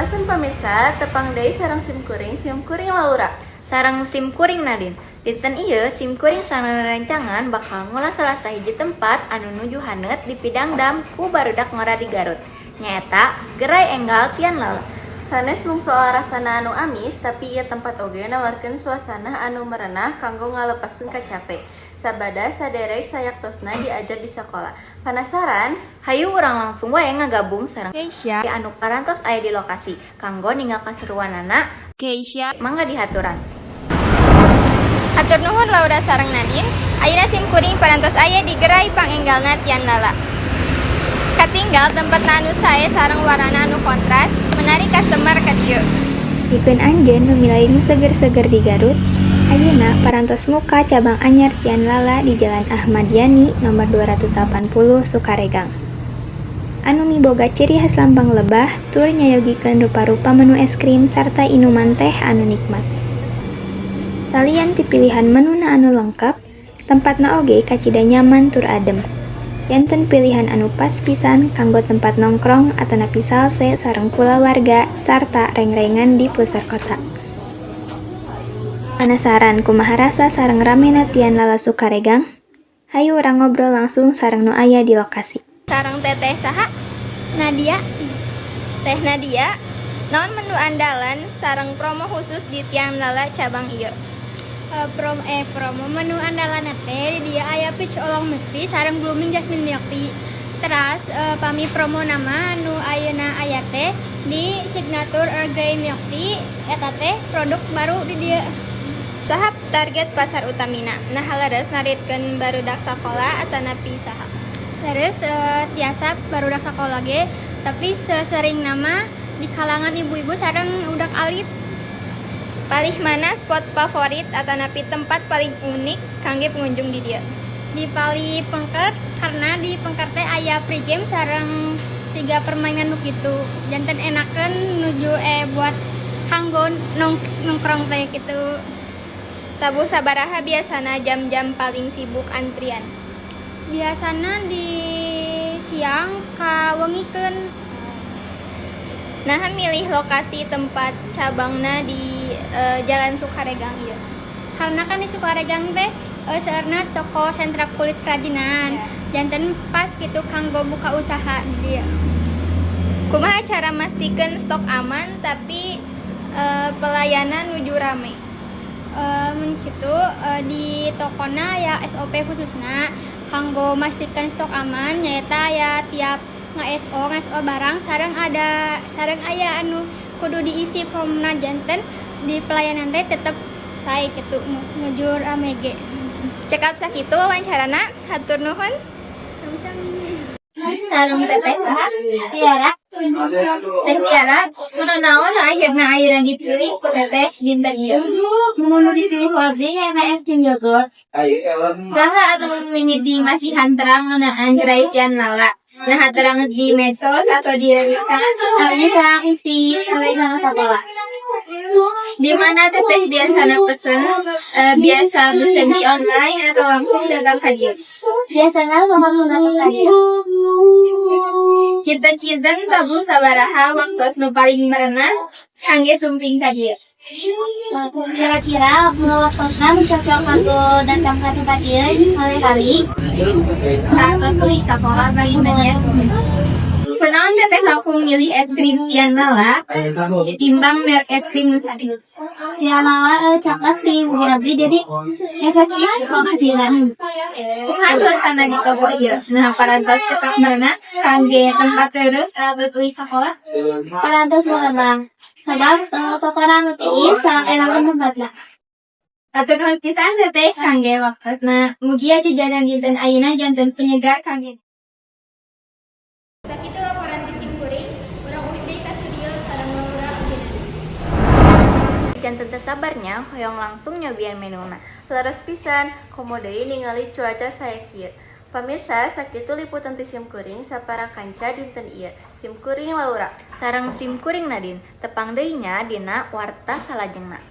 Sampurasun, pamirsa, tepang deui sareng sim kuring, sim kuring Laura. Sareng sim kuring Nadine. Dinten ieu sim kuring sareng rerencangan bakal ngulas salah sahiji tempat anu nuju haneut dipidangdam ku barudak ngora di Garut. Nyaeta Gerai Enggal Tian Lala. Sanes mung soal rasana anu amis, tapi ieu tempat oge nawarkeun suasana anu merenah kanggo ngalepaskeun kacape. Sabada saderek sayaktosna diajar di sakola. Penasaran? Hayu urang langsung wae ngagabung sareng Keisha anu parantos aya di lokasi kanggo ningal kaseruanana. Keisha, mangga dihaturan. Hatur nuhun, Laura sareng Nadine. Ayeuna sim kuring parantos aya di gerai pangenggalna Tian Lala. Katinggal tempatna anu sae sareng warnana anu kontras, menarik customer ka dieu. Pikeun anjeun nu milari nu seger-seger di Garut, ayeuna parantos muka cabang anyar Tian Lala di Jalan Ahmad Yani nomor 280 Sukaregang. Anu miboga ciri khas lambang lebah tur nyayogikeun rupa-rupa menu es krim sarta inuman teh anu nikmat. Salian ti pilihan menuna anu lengkap, tempatna oge kacida nyaman tur adem. Janten pilihan anu pas pisan kanggo tempat nongkrong atanapi salse sareng kulawarga sarta rengrengan di pusar kota. Penasaran kumaha rasa sareng ramena Tian Lala Sukaregang? Hayu urang ngobrol langsung sareng nu aya di lokasi. Sareng Teteh saha? Nadia. Teh Nadia, naon menu andalan sareng promo khusus di Tian Lala cabang ieu? Promo menu andalan teh di dieu aya peach oolong milk tea sareng blooming jasmine milk tea. Teras pami promo nama nu ayeuna aya teh di signature Earl Grey milk tea, eta teh produk baru di dieu. Saha target pasar utamina? Nah, leres naritkeun barudak sakola atanapi saha? Terus tiasa barudak sakola ge, tapi seseringna mah di kalangan ibu-ibu sareng budak alit. Palih mana spot favorit atanapi tempat paling unik kangge pengunjung di dieu? Di palih pengker, karena di pengker teh aya free game sareng siga permainan nu kitu, janten enakeun nuju buat kanggo nongkrong teh gitu. Tabuh sabaraha biasana jam-jam paling sibuk antrian? Biasana di siang ka wengikeun. Nah, milih lokasi tempat cabangna di Jalan Sukaregang ieu? Karena kan di Sukaregang teh seueurna toko sentra kulit kerajinan, janten pas gitu kanggo buka usaha di dieu. Kumaha cara mastikeun stok aman tapi pelayanan nuju rame? Mun kitu di tokona ya SOP khususna kanggo mastikan stok aman, nyaeta ya tiap nge-SO barang sareng ada sareng aya anu kudu diisi formna, janten di pelayanan teh tetep sae gitu nuju rame ge. Cekap sakitu wawancarana, hatur nuhun. Sami-sami. Sareng Teteh saha? Tiara. Teh Tiara, menu naon nu akhirna ayeuna dipilih ku Teteh dinten ieu? Menu nu dipilih ku abdi nyaeta es krim yogurt. Saha anu mimiti masihan terang ngeunaan gerai Tian Lala? Nah, terang di medsos atau di rencang? Abdi terang ti rencang sekolah. Di mana Teteh biasana pesen? Biasa pesen di online atau langsung datang ka dieu? Biasana langsung datang ka dieu. Kinten-kinten tabuh sabaraha waktos nu paling merenah kangge sumping ka dieu? Kira-kira waktosna nu cocok kanggo datang ka tempat ieu kali-kali. Saatos leuwih sakola panginten. Kunaon Teteh langkung milih es krim Tian Lala timbang merek es krim nu sanes? Tian Lala caket di bumi abdi, jadi efektif penghasilan. Kumaha suasana di toko ieu? Nah, parantos cekap merenah kangge tempat terus atau uih sakola? Parantos merenah. Sabab tokona nu tiis sareng enakeun tempatna. Hatur nuhun pisan, Teteh, kangge waktosna. Mugia jajanan dinten ayeuna janten penyegar kangge. Sakitu laporan ti simkuring, urang uih deui ka studio sareng Laura Abinadi. Janten teu sabar nya hoyong langsung nyobian menuna. Leres pisan, komo deui ningali cuaca sae kieu. Pamirsa, sakitu liputan ti simkuring sapara kanca dinten ieu. Simkuring Laura. Sareng sim kuring Nadine, tepang deui nya dina warta salajengna.